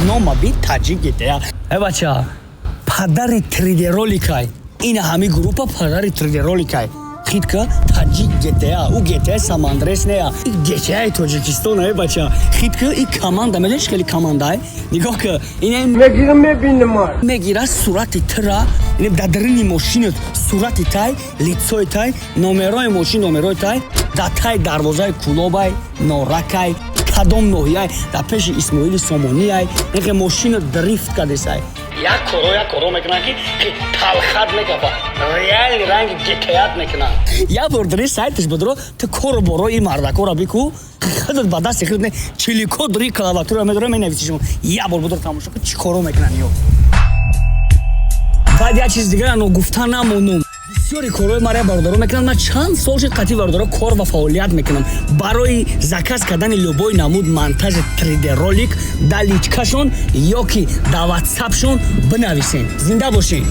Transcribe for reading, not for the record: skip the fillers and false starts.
Нома би Таҷик GTA. Э, бача, падари 3D роликай. Ина ҳами группа падари 3D роликай. Хитка Таҷик GTA, ӯ GTA Сан Андрес нея. GTA Тоҷикистон, э, бача. Хитка и команда, медониш, хеле командай. Нигоҳ ка, ина Мегирам, мебинам. Мегира сурати тира, ин дар дарини мошинат сурати тай, лицои тай, номерои мошин, номерои тай, дар тай дарвозаи Кулобай, Норакай, кадом ноҳияй, дар пеши Исмоили Сомонияй, инхе мошина дрифт кардесай. Як коро мекунанд, ки талхат мекафа, реальный ранги гетаят мекунанд. Як бор дари сайташ будро, ту кору борои мардакора бику, худат ба дасти худ не чилико дори, клавиатура медора, менависишон. Як бор будро, тамошо кун, чӣ коро мекунанд ё. Баъд як чиз дигар ногуфта намонум. Бисёри корҳои мара бародаро мекунанд. Ман чанд сол шуд, қатъи бародаро кор ва фаъолият мекунам. Барои заказ кардани любой намуд монтажи 3D ролик дар личкашон ё ки дар ватсапшон бинависен. Зинда бошен.